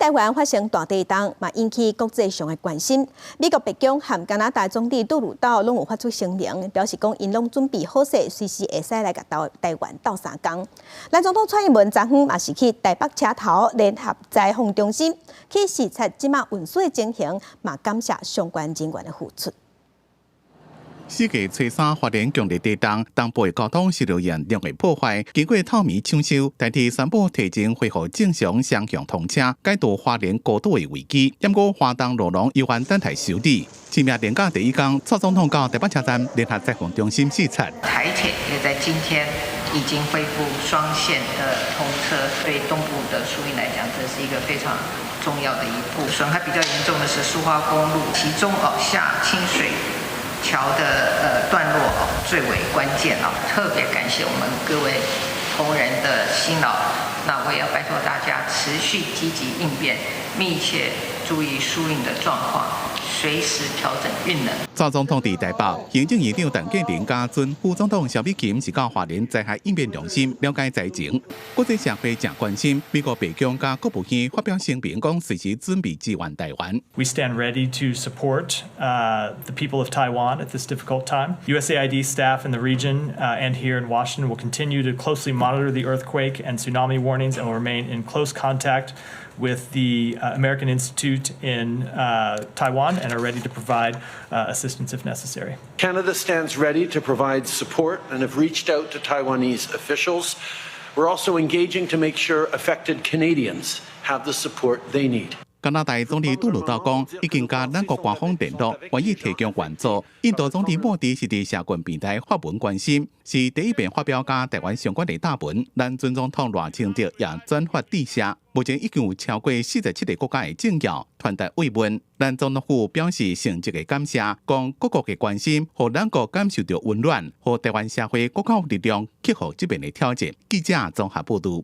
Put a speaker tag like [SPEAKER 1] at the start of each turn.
[SPEAKER 1] 台灣發生大地動，嘛引起國際上的關心。美國白宮和加拿大總理杜魯道攏有發出聲明，表示講𪜶攏準備好勢，隨時會使來共台灣鬥相共。咱總統蔡英文昨昏嘛是去台北車頭聯合災防中心去視察這馬運輸的情形，嘛感謝相關人員的付出。
[SPEAKER 2] 四月初三花蓮強烈地動，東部的交通受到嚴重的破壞。經過透暝搶修，台鐵宣布提前恢復正常雙向通車，解除花蓮孤島的危機。不過花東路廊猶原等待修理。清明連假第一工，蔡總統到台北車站聯合災防中心視察。
[SPEAKER 3] 台鐵也在今天已經恢復雙線的通車，對東部的疏運來講，這是一個非常重要的一步。損害比較嚴重的是蘇花公路，其中哦下清水橋的段落哦最為關鍵哦，特別感謝我們各位同仁的辛勞。那我也要拜託大家持續積極應變，密切注意疏運的狀況，隨時調整運能。
[SPEAKER 2] 蔡總統佇台北，行政院長陳建仁佮準副總統蕭美琴是到花蓮災害應變中心了解災情。國際社會誠關心，美國白宮佮國務院發表聲明，講隨時準備支援台灣。
[SPEAKER 4] We stand ready to support the people of Taiwan at this difficult time. USAID staff in the region and here in Washington will continue to closely monitor the earthquake and tsunami warnings and will remain in close contact with the American Institute in Taiwan and are ready to provide assistance if necessary.
[SPEAKER 5] Canada stands ready to provide support and have reached out to Taiwanese officials. We're also engaging to make sure affected Canadians have the support they need.
[SPEAKER 2] 加拿大總理杜魯道講，已經佮咱國官方聯絡，願意提供援助。印度總理莫迪是佇社群平台發文關心，是第一遍發表佮台灣相關的貼文。咱準總統賴清德也轉發致謝。目前已經有超過47個國家的政要傳達慰問。咱總統府表示誠摯的感謝，講各國的關心，予咱國感受著溫暖，予台灣社會閣較有力量克服這邊的挑戰。記者綜合報導。